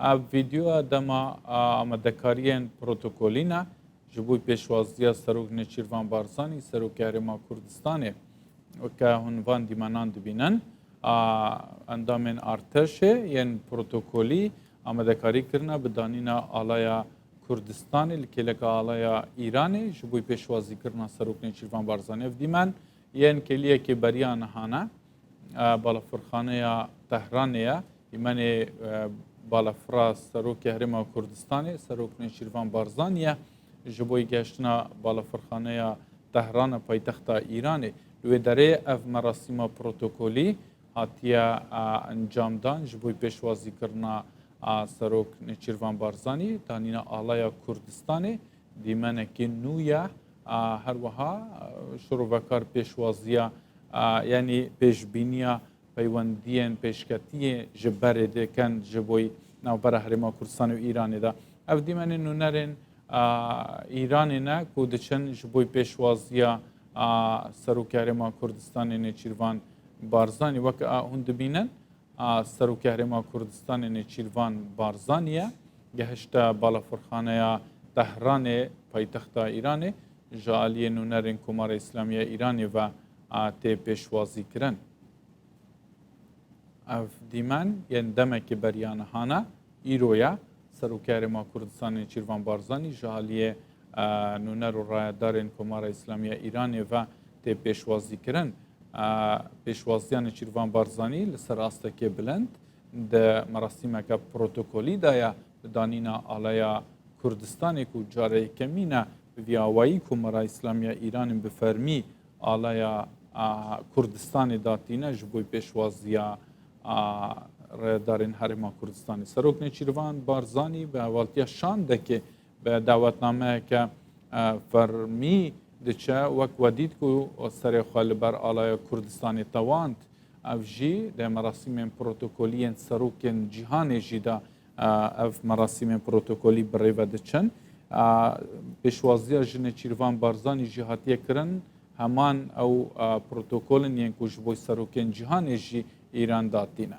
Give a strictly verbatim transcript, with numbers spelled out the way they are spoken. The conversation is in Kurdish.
Ev vîdyoya dema, a, amadekariyên protokolî ne ji bo pêşwaziya Serok Nêçîrvan Barzanî, Serokê Herêma Kurdistanê, weke hûn van dîmenan dibînin, a, endamên artêşê yên protokolî amadekarî kirine bi danîna alaya Kurdistanê li kêleka alaya Îranê ji bo pêşwazîkirina Serok Nêçîrvan Barzanî. Ev dîmen yên kêliyekê beriya niha ne, e, balafirxaneya Tehranê ye. Dîmenê, e, balafira Serokê Herêma Kurdistanê, Serok Nêçîrvan Barzanî ye. Ji bo gihiştina balafirxaneya Tehrana paytexta Îranê. Li wê derê ev merasîma protokolî hatiye, e, encamdan ji bo pêşwazîkirina, e, Serok Nêçîrvan Barzanî, danîna alaya Kurdistanê. Dîmenekî nû ye. A, her wiha, a, şirovekar pêşwaziya, a, yanî pêşbîniya peywendiyên pêşketiyê ji berê dikin ji bo navbera Herêma Kurdistanê û Îranê de. Ev dîmenên nûnerên, a, Îranê ne ku diçin ji bo pêşwaziya, a, Serokê Herêma Kurdistanê Nêçîrvan Barzanî, wek, a, hûn dibînin. A, Serokê Herêma Kurdistanê Nêçîrvan Barzanî ye. Gehişte balafirxaneya Tehranê, paytexta Îranê, ji aliyê nûnerên Komara Îslamî ya Îranê ve, a, tê pêşwazîkirin. Ev dîmen yên demekê beriya niha ne, îro ye. Serokê Herêma Kurdistanê Nêçîrvan Barzanî ji aliyê, e, nûner û rayedarên Komara Îslamî ya Îranê ve tê pêşwazîkirin. E, pêşwaziya Nêçîrvan Barzanî li ser astekê bilind di merasîmeke protokolî de ye, bi danîna alaya Kurdistanê ku cara yekemîn e bi vî awayî Komara Îslamî ya Îranê bi fermî alaya, a, Kurdistanê datîne ji bo pêşwaziya, a, rayedarên Herêma Kurdistanê. Serok Nêçîrvan Barzanî bi hevaltiya şandekê bi dawetnameyeke, e, fermî diçe, wek we dît ku serê xwe li ber alaya Kurdistanê tewand. Ev jî di merasîmên protokolî yên serokên cîhanê jî de, e, ev merasîmên protokolî bi rê ve diçin. E, pêşwaziya ji Nêçîrvan Barzanî jî hatiye kirin, heman ew, e, protokolin yên ku ji bo serokên cîhanê jî Îran datîne.